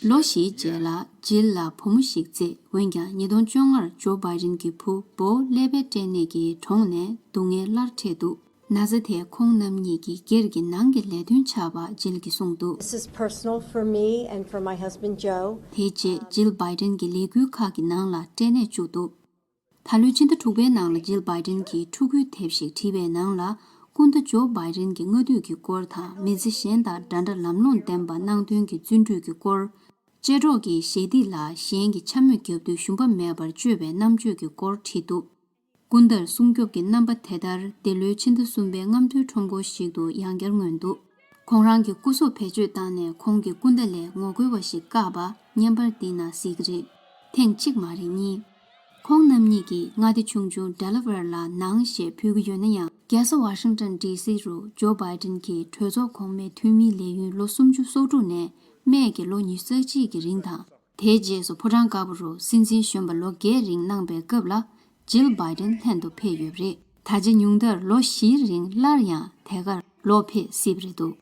ལོ་བཞིའི་རྗེས་ལ་ཇིལ་ལ་བུ་མོ་ཞིག་བཙས། འོན་ཀྱང་ཉིས་སྟོང་བཅོ་ལྔར་ཇོ་བྷའི་ཌེན་གྱི་བུ་བོ་ཀླད་པའི་སྐྲན་ནད་ཀྱིས་གྲོངས་ནས་སྡུག་བསྔལ་སླར་འཕྲད་འདུག་ན་ཚ་དེས་ཁོང་རྣམ་གཉིས་ཀྱི་སྒེར་གྱི་ནང་གི་ལས་དོན་ཆགས་པ་ཇིལ་གྱིས་གསུངས་འདུག This is personal for me and for my husband Joe. དེའི་རྗེས་ཇིལ་བྷའི་ཌེན་གྱི་ལས་འགུལ་ཁག་གི་ནང་ལ་སྐྲན་ནད་བཅུག་འདུག་ད་ལོའི་ཕྱི་ཟླ་དྲུག་པའི་ནང་ལ་ཇིལ་བྷའི་ཌེན་གྱིས་ཕྲུ་གུའི་དེབ་ཞིག་བྲིས་པའི་ནང་ལ། སྐུ་ཟླ་ཇོ་བྷའི་ཌེན་གྱི་སྔ་དུས་ཀྱི་སྐོར་དང་། མི་ཚེ་གཞན་དང་འདྲ་འདྲ་ལམ་ལྷོང་ལྡན་པ་གནང་དོན་གྱི་བརྩོན་འགྲུས་ཀྱི་སྐོར། ཅལ་སྒྲོག་གི་ཞལ་འདེབས་ལ་གཞན་གྱིས་འཕྱ་སྨོད་བརྒྱབ་དུས་ཞུམ་པ་མེད་པར་སྤྱོད་པའི་རྣམ་དཔྱོད་ཀྱི་སྐོར་བྲིས་འདུག་སྐུ་ཟླར་སྲུང་སྐྱོབ་ཀྱི་རྣམ་པ་དེ་ལྟར་འདི་ལོའི་ཕྱི་ཟླ་གསུམ་པའི་རྔམ་སྟོན་ཁྲོམ་སྐོར་ཞིག་ཏུ་ཡང་བསྐྱར་མངོན་འདུག་ཁོང་རང་གི་སྐུ་གཟུགས་བེད་སྤྱོད་བཏང་ནས་ཁོང་གི་སྐུ་ཟླ་ལས་ངོ་རྒོལ་བ་ཞིག་བཀག་པ་བརྙན་པར་འདིའི་ནང་གཟིགས་ཀྱི་རེད། ཐེངས་གཅིག་མ་རེད་གཉིས། ཁོང་རྣམ་གཉིས་ཀྱིས་མངའ་སྡེ་ཆུང་ཆུང་ཌེ་ལ་ཝེར་ལ་ནང་ཞེས་འབོད་ཀྱི་ཡོད་ན་ཡང་། རྒྱལ་ས་ཝ་ཤིང་ཏོན་ཌི་སི་རུ་ཇོ་བྷའི་ཌེན་གྱིས་གྲོས་ཚོགས་གོང་མའི་འཐུས་མིའི་ལས་ཡུན་ལོ་སུམ་ཅུ་སོ་དྲུག་ནས་སྨད་ཀྱི་ལོ་ཉི་ཤུ་རྩ་གཅིག་གི་རིང་དང་། དེའི་རྗེས་སུ་ཕོ་བྲང་དཀར་པོ་རུ་སྲིད་འཛིན་གཞོན་པ་ལོ་བརྒྱད་རིང་གནང་པའི་སྐབས་ལ་ཇིལ་བྷའི་ཌེན་ལྷན་དུ་ཕེབས་ཡོད་པ་རེད། ད་ཆ་ཉུང་མཐར་ལོ་བཞིའི་རིང་སླར་ཡང་དེ་གར་ལོག་ཕེབས་སྲིད་པ་རེད་འདུག་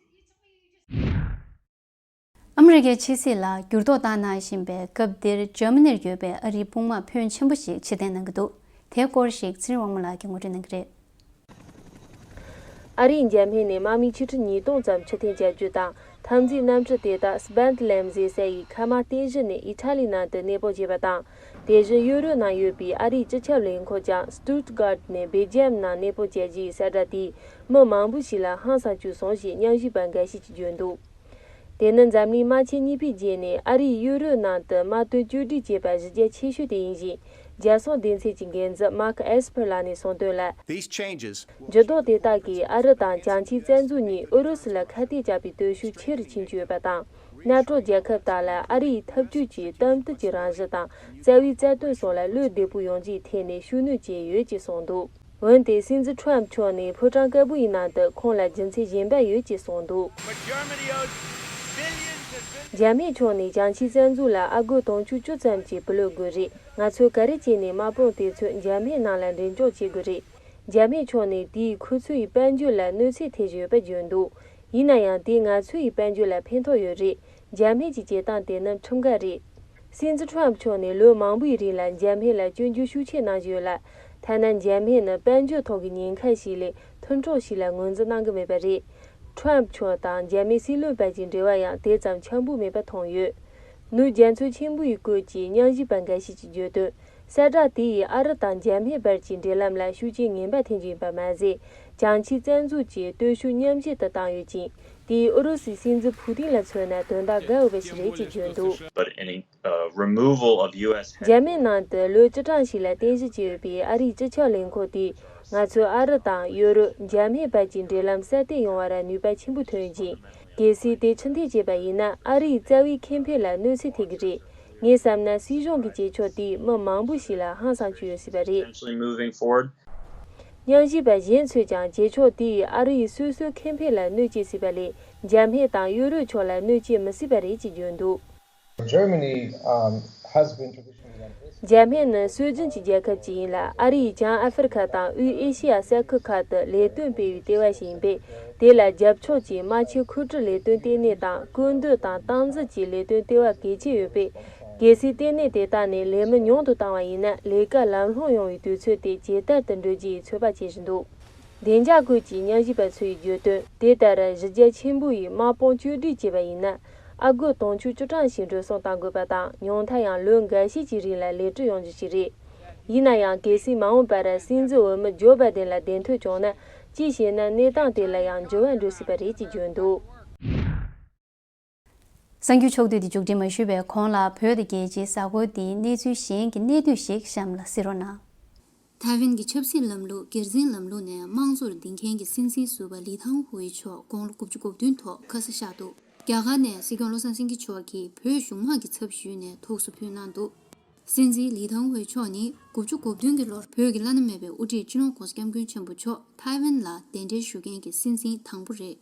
ཨ་མི་རི་ཀའི་ཕྱི་སྲིད་ལ་འགྱུར་ལྡོག་བཏང་གནང་བཞིན་པའི་སྐབས་འདིར་འཇར་མ་ནིར་ཡོད་པའི་ཨ་རིའི་དཔུང་དམག་ཕོན་ཆེན་པོ་ཞིག་ཕྱིར་འཐེན་གནང་གི་འདུག་དེའི་སྐོར་ཞིག་ཚེ་རིང་དབང་མོ་ལགས་ཀྱིས་ངོ་སྤྲོད་གནང་གི་རེད། ཨ་རིའི་འཇར་མན་ནས་དམག་མི་ཆིག་ཁྲི་ཉིས་སྟོང་ཙམ་ཕྱིར་འཐེན་བྱ་རྒྱུ་དང་། འཐབ་འཛིང་གནམ་གྲུ་དེ་དག་སྦན་ལེམ་ཟེ་ཟེར་བའི་མཁའ་དམག་རྟེན་གཞི་ནས་ཨི་ཊ་ལིའི་ནང་དུ་གནས་སྤོ་བྱས་པ་དང་ དེ་བཞིན་ཡུ་རོབ་ནང་ཡོད་པའི་ཨ་རིའི་སྤྱི་ཁྱབ་ལས་ཁུངས་ཀྱང་སྟུད་གྷར་ནས་སྦེལ་ཇམ་ནང་གནས་སྤོ་བྱས་རྗེས་གསལ་བསྒྲགས་དེས་མི་མང་པོ་ཞིག་ལ་ཧང་སང་བཅུག་སོང་ཞེས་ཉམས་ཞིབ་པ་འགའ་ཤས་ཀྱིས་བརྗོད་འདུག་དེ་ནི་འཛམ་གླིང་དམག་ཆེན་གཉིས་པའི་རྗེས་ནས་ཨ་རིས་ཡུ་རོབ་ནང་དུ་དམག་དོན་བཅོས་སྒྲིག་བྱས་པ་གཞི་རྒྱ་ཆེ་ཤོས་དེ་ཡིན་ཞིང་། རྒྱལ་སྲུང་སྡེ་ཚན་གྱི་འགན་འཛིན་མཱརྐ་ཨེས་ཕར་ལགས་ནས་གསུངས་དོན་ལ། These changes འགྱུར་ལྡོག་དེ་དག་གིས་ཨ་རི་དང་བྱང་ཆིངས་བཙན་འཛུལ་གཉིས་ཨུ་རུ་སུ་ལ་ཁ་གཏད་བཅག་པའི་སྟོབས་ཤུགས་ཆེ་རུ་ཕྱིན་བཅུག་ཡོད་པ་དང་། ནེ་ཊོ་རྒྱལ་ཁབ་དག་ལ་ཨ་རི་ཡི་འཐབ་ཇུས་ཀྱི་གཏིང་མཐུན་གྱི་རང་བཞིན་དང་རྩ་བའི་རྩ་དོན་སོགས་ལ་བློ་བདེ་པོ་ཡོང་རྒྱུའི་ཐད་ནས་ཤུགས་སྣོན་བྱས་ཡོད་ཅེས་གསུངས་འདུག་འོན་ཏེ་སྲིད་འཛིན་ཁྲོམ་མཆོག་ནས་ཕོ་བྲང་དཀར་པོ་ཡི་ནང་དུ་ཁོང་ལ་རྒྱུ་མཚན་གཞན་པ་ཡོད་ཅེས་གསུངས་འདུག་འཇར་མན་ཕྱོགས་ནས་བྱང་ཆིངས་བཙན་འཛུལ་ལ་ཨ་སྒོར་དུང་ཕྱུར་བཅུ་ཙམ་གྱི་བུ་ལོན་དགོས་རེད། ང་ཚོས་ག་རེ་བྱས་ནས་དམག་དཔུང་དེ་ཚོ་འཇར་མན་ནང་ལ་འགྲེམས་འཇོག་བྱེད་དགོས་རེད། འཇར་མན་ཕྱོགས་ནས་དེས་ཁོ་ཚོའི་དཔལ་འབྱོར་ལ་གནོད་འཚེ་ཐེབས་བཞིན་ཡོད་པ་བརྗོད་འདུག་ཡིན་ན་ཡང་དེས་ང་ཚོའི་དཔལ་འབྱོར་ལ་ཕན་ཐོགས་ཡོད་རེད། འཇར་མན་གྱི་བྱེད་སྟངས་དེ་ནི་ཁྲིམས་འགལ་རེད། སྲིད་འཛིན་ཁྲོམ་མཆོག་ནས་ལོ་མང་པོའི་རིང་ལ་འཇར་མན་ལ་སྐྱོན་བརྗོད་ཤུགས་ཆེ་གནང་བཞིན་ཡོད་ལ། ཐ་ན་འཇར་མན་ནི་དཔལ་འབྱོར་ཐོག་གི་ཉེན་ཁ་ཞིག་ལས་མཐུན་གྲོགས་ཤིག་ལ་ངོས་འཛིན་གནང་གི་མེད་པ་རེད། ཁྲོམ་མཆོག་དང་འཇར་མན་སྲིད་བློན་བར་གྱི་འབྲེལ་བ་ཡང་དེ་ཙམ་འཆམ་པོ་མེད་པ་མཐོང་ཡོད། ནུབ་རྒྱ་མཚོ་ཆེན་པོའི་སྐོར་གྱི་ཉམས་ཞིབ་པ་འགའ་ཞིག་གིས་བརྗོད་དོན། གསལ་བསྒྲགས་དེ་ཡིས་ཨ་རི་དང་འཇར་མན་བར་གྱི་འབྲེལ་ལམ་ལ་ཤུགས་རྐྱེན་ངན་པ་ཐེབས་རྒྱུ་ཡིན་པ་མ་ཟད། བྱང་ཆིངས་བཙན་འཛུལ་གྱི་སྟོབས་ཤུགས་ཉམས་ཞན་དུ་བཏང་ཡོད་ཅིང་། དེས་ཨུ་རུ་སུའི་སྲིད་འཛིན་ཕུ་ཏིན་ལ་མཚོན་ན་དོན་དག་དགའ་འོས་པ་ཞིག་རེད་ཅེས་བརྗོད་འདུག But any, uh, removal of U S འཇར་མན་ནང་དུ་ལོ་བཅུ་གྲངས་ཤིག་ལ་རྟེན་གཞི་བྱས་ཡོད་པའི་ཨ་རིའི་སྤྱི་ཁྱབ་ལས་ཁུངས་དེས་ང་ཚོས་ཨ་རི་དང་ཡུ་རོབ། འཇར་མན་བར་གྱི་འབྲེལ་ལམ་གསར་གཏོད་ཡོང་བར་ནུས་པ་ཆེན་པོ་ཐོན་ཡོད་ཅིང་། གལ་སྲིད་དེ་ཕྱིར་འཐེན་བྱས་པ་ཡིན་ན་ཨ་རིའི་རྩ་བའི་ཁེ་ཕན་ལ་གནོད་འཚེ་ཐེབས་ཀྱི་རེད། ངས་བསམ་ན་སྲིད་གཞུང་གི་བྱེད་ཕྱོགས་དེས་མི་མང་པོ་ཞིག་ལ་ཧང་སང་བཅུག་ཡོད་སྲིད་པ་རེད། Potentially moving forward. ཉམས་ཞིབ་པ་གཞན་ཚོས་ཀྱང་བྱེད་ཕྱོགས་དེས་ཨ་རིའི་སོ་སོའི་ཁེ་ཕན་ལ་གནོད་སྐྱེལ་སྲིད་པ་ལས་འཇར་མན་དང་ཡུ་རོབ་ཕྱོགས་ལ་གནོད་སྐྱེལ་མི་སྲིད་པ་རེད་ཅེས་བརྗོད་འདུག Germany, um, has been traditionally འཇར་མན་ནི་སྲོལ་རྒྱུན་གྱི་རྒྱལ་ཁབ་ཅིག་ཡིན་ལ། ཨ་རིས་བྱང་ཨ་ཧྥེ་རི་ཁ་དང་དབུས་ཨེ་ཤེ་ཡ་ས་ཁུལ་ཁག་ཏུ་ལས་དོན་སྤེལ་བའི་ལྟེ་བ་ཞིག་ཡིན་པས། དེ་ལ་རྒྱབ་ཕྱོགས་ཀྱི་དམག་ཆས་མཁོ་སྤྲོད་ལས་དོན་ལྟེ་གནས་དང་། ཀུན་སྡོད་དང་སྟངས་འཛིན་གྱི་ལས་དོན་ལྟེ་བ་གལ་ཆེ་ཡོད་པས། གལ་སྲིད་ལྟེ་གནས་དེ་དག་ནས་ལས་མི་ཉུང་དུ་བཏང་བ་ཡིན་ན། ལས་ཀ་ལམ་ལྷོང་ཡོང་བའི་དུས་ཚོད་དེ་ཇེ་དལ་དུ་འགྲོ་རྒྱུ་ཡི་ཚོད་དཔག་བྱེད་བཞིན་འདུག་བདེ་འཇགས་ཁུལ་གྱི་ཉམས་ཞིབ་པ་ཚོས་བརྗོད་དོན། དེ་ལྟར་གཞི་རྒྱ་ཆེན་པོ་ཡི་དམག་དཔུང་བཅོས་སྒྲིག་བྱས་པ་ཡིན་ན། ཨ་སྒོར་དུང་ཕྱུར་བཅུ་གྲངས་ཤིག་འགྲོ་སོང་གཏང་དགོས་པ་དང་། ཉུང་མཐའ་ཡང་ལོ་འགའ་ཤས་ཀྱི་རིང་ལ་ལས་སྤྲོད་ཡོང་རྒྱུ་ཞིག་རེད། ཡིན་ན་ཡང་། གལ་སྲིད་མ་འོངས་པར་སྲིད་འཛིན་འོས་མི་ཇོ་བྷའི་ཌེན་ལ་བདེན་དོན་བྱུང་ན། གཅིག་བྱས་ན་གནས་སྟངས་དེ་ལ་ཡང་འགྱུར་བ་འགྲོ་སྲིད་པ་རེད་ཅེས་བརྗོད་འདུག་གསར་འགྱུར་ཕྱོགས་བསྡུས་འདི་མཇུག་སྒྲིལ་མ་ཞུས་པའི་གོང་ལ། བོད་དང་རྒྱལ་སྤྱིའི་གཟའ་འཁོར་འདིའི་གནས་ཚུལ་གཞན་གྱི་གནད་བསྡུས་ཤིག་གཤམ་ལ་གཟིགས་རོགས་གནང་། ཐའེ་ཝན་གྱི་ཆབ་སྲིད་ལམ་ལུགས་སྒེར་འཛིན་ལམ་ལུགས་ནས་དམངས་གཙོར་འདིང་མཁན་གྱི་སྲིད་འཛིན་ཟུར་པ་ལི་ཐང་ཧུའེ་མཆོག་དགུང་ལོ་དགུ་བཅུ་གོ་བདུན་ཐོག་ཁ་ས་གཤེགས་འདུག་རྒྱ་གར་ནས་སྲིད་སྐྱོང་བློ་བཟང་སེང་གེ་མཆོག་གིས་བོད་གཞུང་དམངས་ཀྱི་ཚབ་ཞུས་ནས་ཐུགས་གསོ་ཕུལ་གནང་འདུག་སྲིད་འཛིན་ལི་ཐང་ཧུའེ་མཆོག་ནི་དགུ་བཅུ་གོ་བདུན་གྱི་ལོར་བོད་ཀྱི་བླ་ན་མེད་པའི་དབུ་ཁྲིད་སྤྱི་ནོར་༧གོང་ས་༧སྐྱབས་མགོན་ཆེན་པོ་མཆོག་ཐའེ་ཝན་ལ་གདན་འདྲེན་ཞུ་མཁན་གྱི་སྲིད་འཛིན་དང་པོ་རེད།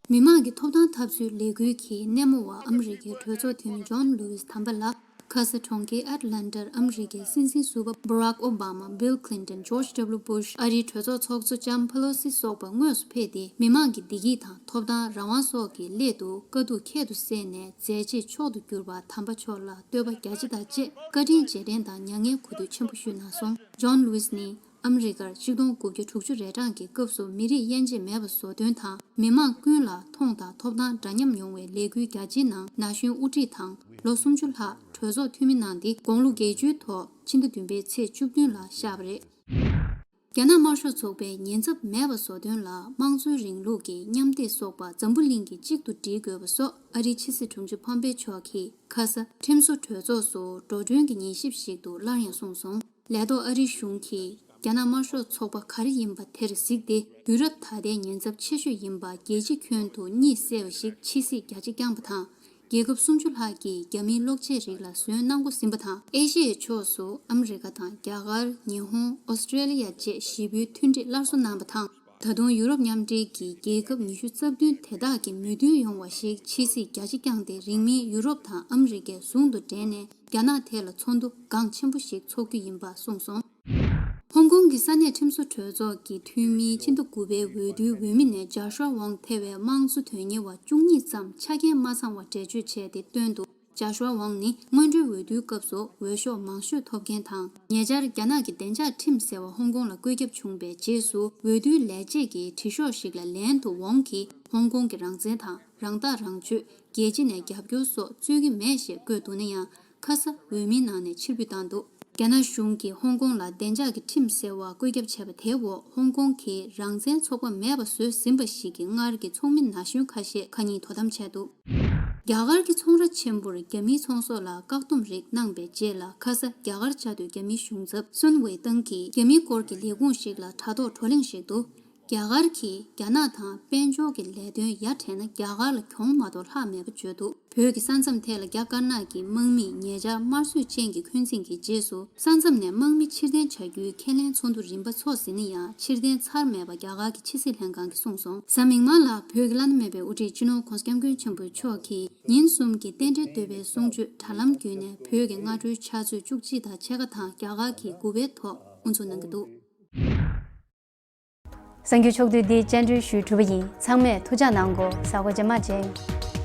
མི་དམངས་ཀྱི་ཐོབ་ཐང་འཐབ་རྩོད་ལས་འགུལ་གྱི་སྣེ་མོ་བ་ཨ་མི་རི་ཀའི་གྲོས་ཚོགས་འཐུས་མི་ཇོན་ལུའུ་ཨིས་དམ་པ་ལགས། ཁ་ས་གྲོང་ཁྱེར་ཨེཊ་ལན་ཊར་ཨ་མི་རི་ཀའི་སྲིད་འཛིན་ཟུར་པ་Barack Obama, Bill Clinton, George W Bush ཨ་རིའི་གྲོས་ཚོགས་ཚོགས་གཙོ་ལྕམ་ཕེ་ལོ་སི་སོགས་པ་དངོས་སུ་ཕེབས་ཏེ། མི་དམངས་ཀྱི་བདེ་སྐྱིད་དང་ཐོབ་ཐང་། རང་དབང་སོགས་ཀྱི་སླད་དུ་དཀའ་སྡུག་ཁྱད་དུ་བསད་ནས་མཛད་རྗེས་མཆོག་ཏུ་གྱུར་པ་དམ་པ་མཆོག་ལ་བསྟོད་པ་རྒྱ་ཆེ་དང་བཅས་བཀའ་དྲིན་རྗེས་དྲན་དང་མྱ་ངན་གུས་འདུད་ཆེན་པོ་ཞུས་གནང་སོང་། ཇོན་ལུའུ་ཨིས་ནི། ཨ་མི་རི་ཀར་ཆིག་སྟོང་དགུ་བརྒྱ་དྲུག་ཅུ་རེ་གྲངས་ཀྱི་སྐབས་སུ་མི་རིགས་དབྱེ་འབྱེད་མེད་པ་བཟོ་དོན་དང་། མི་དམངས་ཀུན་ལ་མཐོང་དང་ཐོབ་ཐང་འདྲ་མཉམ་ཡོང་བའི་ལས་འགུལ་རྒྱ་ཆེའི་ནང་ན་གཞོན་དབུ་ཁྲིད་དང་ལོ་སུམ་ཅུ་ལྷག་གྲོས་ཚོགས་འཐུས་མི་གནང་སྟེ། དགུང་ལོ་བརྒྱད་ཅུའི་ཐོག་ཕྱི་ཟླ་བདུན་པའི་ཚེས་བཅུ་བདུན་ལ་གཤེགས་པ་རེད། རྒྱ་ནག་དམར་ཤོག་ཚོགས་པའི་ཉེན་ཚབས་མེད་པ་བཟོ་དོན་ལ་དམངས་གཙོའི་རིང་ལུགས་ཀྱི་མཉམ་སྡེབ་སོགས་པ་འཛམ་བུ་གླིང་གིས་གཅིག་ཏུ་སྒྲིལ་དགོས་པ་སོགས་ཨ་རིའི་ཕྱི་སྲིད་དྲུང་ཆེ་ཕམ་པེ་མཆོག་གིས། ཁ་ས་ཁྲིམས་བཟོ་གྲོས་ཚོགས་སུ་འགྲོ་གྲོན་གྱི་ཉན་ཞིབ་ཞིག་ཏུ་སླར་ཡང་གསུངས་སོང་། ལས་ཐོག་ཨ་རིའི་གཞུང་གིས་རྒྱ་ནག་དམར་ཤོག་ཚོགས་པ་ག་རེ་ཡིན་པ་དེར་གཟིགས་ཏེ། དུས་རབས་ད་ལྟའི་ཉེན་ཚབས་ཆེ་ཤོས་ཡིན་པ་རྒྱལ་སྤྱི་ཁྱོན་དུ་གཉིད་སད་པ་ཞིག་ཕྱི་སྲིད་རྒྱ་ཆེ་བསྐྱངས་པ་དང་། རྒྱལ་ཁབ་སུམ་ཅུ་ལྷག་གིས་རྒྱ་མིའི་གློག་ཆས་རིགས་ལ་ཟོན་གནང་འགོ་ཟིན་པ་དང་། ཨེ་ཤི་ཡའི་ཕྱོགས་སུ་ཨ་མི་རི་ཀ་དང་རྒྱ་གར། ཉི་ཧོང་། ཨོ་སི་ཀྲེ་ལི་ཡ་བཅས་བཞི་པོའི་མཐུན་སྒྲིལ་སླར་གསོ་གནང་པ་དང་། ད་དུང་ཡུ་རོབ་མཉམ་འབྲེལ་གྱི་རྒྱལ་ཁབ་ཉི་ཤུ་རྩ་བདུན་དེ་དག་གི་མོས་མཐུན་ཡོང་བ་ཞིག་ཕྱི་སྲིད་རྒྱ་ཆེ་བསྐྱངས་ཏེ། རིང་མིན་ཡུ་རོབ་དང་ཨ་མི་རི་ཀས་ཟུང་དུ་འབྲེལ་ནས་རྒྱ་ནག་ཐད་ལ་ཚོགས་འདུ་འགངས་ཆེན་པོ་ཞིག་འཚོགས་རྒྱུ་ཡིན་པ་གསུངས་སོང་། ཧོང་ཀོང་གི་ས་གནས་ཁྲིམས་བཟོ་གྲོས་ཚོགས་ཀྱི་འཐུས་མིའི་ཕྱི་ཟླ་དགུ་པའི་འོས་བསྡུའི་འོས་མི་ནས་ཇཱ་ཤུ་ཝང་ཐེ་བའི་དམངས་གཙོ་དོན་གཉེར་བ་བཅུ་གཉིས་ཙམ་ཆ་རྐྱེན་མ་ཚང་བ་འགྲེལ་བརྗོད་བྱས་ཏེ་བཏོན་འདུག་ཇཱ་ཤུ་ཝང་ནི་སྔོན་འགྲོའི་འོས་བསྡུའི་སྐབས་སུ་འོས་ཤོག་མང་ཤོས་ཐོབ་མཁན་དང་། ཉེ་ཆར་རྒྱ་ནག་གི་བདེ་འཇགས་ཁྲིམས་ཟེར་བ་ཧོང་ཀོང་ལ་བཀོད་ཁྱབ་བྱུང་བའི་རྗེས་སུ། འོས་བསྡུའི་ལས་བྱེད་ཀྱི་དྲི་ཤོག་ཞིག་ལ་ལན་དུ་ཝང་གིས་ཧོང་ཀོང་གི་རང་བཙན་དང་། རང་ཐག་རང་གཅོད། རྒྱལ་སྤྱི་ནས་རྒྱབ་སྐྱོར་སོགས་རྩོད་ཀྱི་མེད་ཞེས་བཀོད་འདུག་ན་ཡང་། ཁ་ས་འོས་མིའི་ནང་ནས་ཕྱིར་འབུད་བཏང་འདུག་རྒྱ་ནག་གཞུང་གིས་ཧོང་ཀོང་ལ་བདེ་འཇགས་ཀྱི་ཁྲིམས་ཟེར་བ་བཀོད་ཁྱབ་བྱས་པ་དེའི་འོག་ཧོང་ཀོང་གིས་རང་བཙན་ཚོགས་པ་མེད་པ་བཟོས་ཟིན་པ་ཞིག་གི་སྔར་གྱི་ཚོགས་མི་ན་གཞོན་ཁ་ཤས་ཁ་ཉིན་དོ་དམ་བྱས་འདུག་རྒྱ་གར་གྱི་ཚོང་ར་ཆེན་པོར་རྒྱ་མིའི་ཚོང་ཟོག་ལ་བཀག་སྡོམ་རིགས་གནང་པའི་རྗེས་ལ། ཁ་ས་རྒྱ་གར་བཅའ་སྡོད་རྒྱ་མིའི་གཞུང་ཚབ་སུན་ཝེ་ཏང་གིས་རྒྱ་མིའི་སྐོར་གྱི་ལས་ཁུངས་ཤིག་ལ་དྲ་ཐོག་བགྲོ་གླེང་ཞིག་ཏུ། རྒྱ་གར་གྱིས་རྒྱ་ནག་དང་དཔལ་འབྱོར་གྱི་ལས་དོན་ཡ་བྲལ་ན། རྒྱ་གར་ལ་གྱོང་མ་གཏོགས་ལྷག་མེད་པ་བརྗོད་འདུག་བོད་ཀྱི་ས་མཚམས་ཐད་ལ་རྒྱ་དཀར་ནག་གི་དམག་མིས་ཉེ་ཆར་དམར་གསོད་ཅན་གྱི་འཁོན་འཛིན་གྱི་རྗེས་སུ། ས་མཚམས་ནས་དམག་མི་ཕྱིར་འཐེན་བྱ་རྒྱུའི་ཁས་ལེན་ཚོགས་འདུ་རིམ་པ་འཚོགས་ཟིན་ན་ཡང་། ཕྱིར་འཐེན་ཚར་མེད་པ་རྒྱ་གར་གྱི་ཕྱི་སྲིད་ལྷན་ཁང་གིས་གསུངས་སོང་། གཟའ་མིག་དམར་ལ་བོད་ཀྱི་བླ་ན་མེད་པའི་དབུ་ཁྲིད་སྤྱི་ནོར་༧གོང་ས་༧སྐྱབས་མགོན་ཆེན་པོ་མཆོག་གིས་ཉིན་གསུམ་གྱི་རྟེན་འབྲེལ་བསྟོད་པའི་གསུང་ཆོས་དྲ་ལམ་བརྒྱུད་ནས། བོད་ཀྱི་སྔ་དྲོའི་ཕྱག་ཚོད་བཅུ་གཅིག་དང་ཕྱེད་ཀ་དང་རྒྱ་གར་གྱི་དགུ་པའི་ཐོག་དབུ་འཛུགས་གནང་གི་འདུག་གསར་འགྱུར་ཕྱོགས་བསྡུས་འདི་བཅར་འདྲི་ཞུས་གྲུབ་པ་ཡིན། ཚང་མས་ཐུགས་ཅག་གནང་གོ། གཟའ་འཁོར་རྗེས་མ་མཇལ།